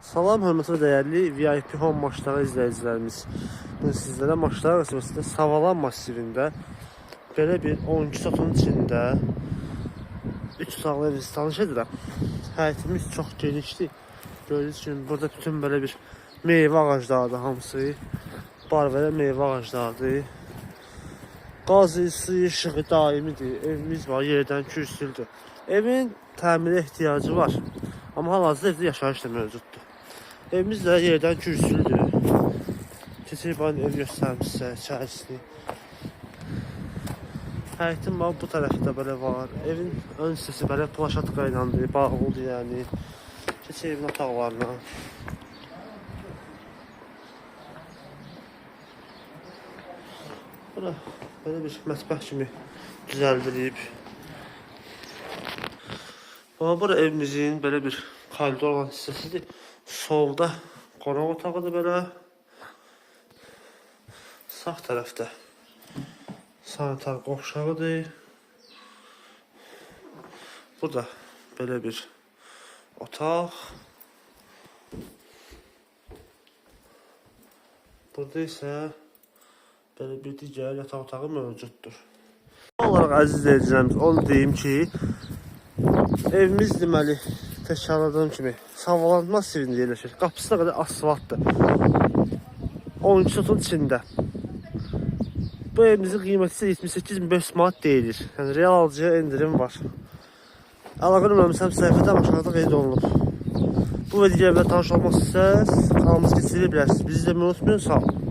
Salam hörmətli və dəyərli VIP Home maçları izləyicilərimiz. Bugün sizlərə Maçlar qəsəbəsində Savalan massivində belə bir 12 sotun içində 3 otaqlı evimizi tanış edirəm. Həyətimiz çox genişdir. Gördüyünüz kimi burada bütün belə bir meyvə ağaclarıdır hamısı. Barvərə meyvə ağaclarıdır. Qazı, suyu, işığı daimidir. Evimiz var, yerdən kürsüldür. Evin təmirə ehtiyacı var. Amma hal-hazırda evdə yaşayış da mövcuddur. Evimiz də yerdən kürsülüdür. Keçək baxın ev göstərim sizə içərisini. Həyətin bax bu tərəfdə belə var. Evin ön hissəsi belə plaşatka ilədir, bağlıdır yəni. Keçək evin otaqlarına. Bura belə bir mətbəx kimi düzəldilib. Bax, bura evimizin belə bir koridor olan hissəsidir. Solda qonaq otağıdır belə. Sağ tərəfdə sanitar qovşağıdır. Burada belə bir otaq. Burada isə belə bir digər yataq otağı mövcuddur. Son olaraq əziz izləyicilərimiz, onu deyim ki, evimiz deməli təkrarladığım kimi Savalan massivində yerləşir. Qapısına qədər asfaltdır. 12 sotun içində. Bu evimizin qiyməti isə 78.500 manat deyilir. Yəni real alıcıya endirim var. Əlaqə nömrəmiz həm səhifədə, həm aşağıda qeyd olunub. Bu və digər evlərlə tanış olmaq istəsəniz kanalımızı keçirə bilərsiniz. Bizi izləməyi unutmayın. Sağ olun.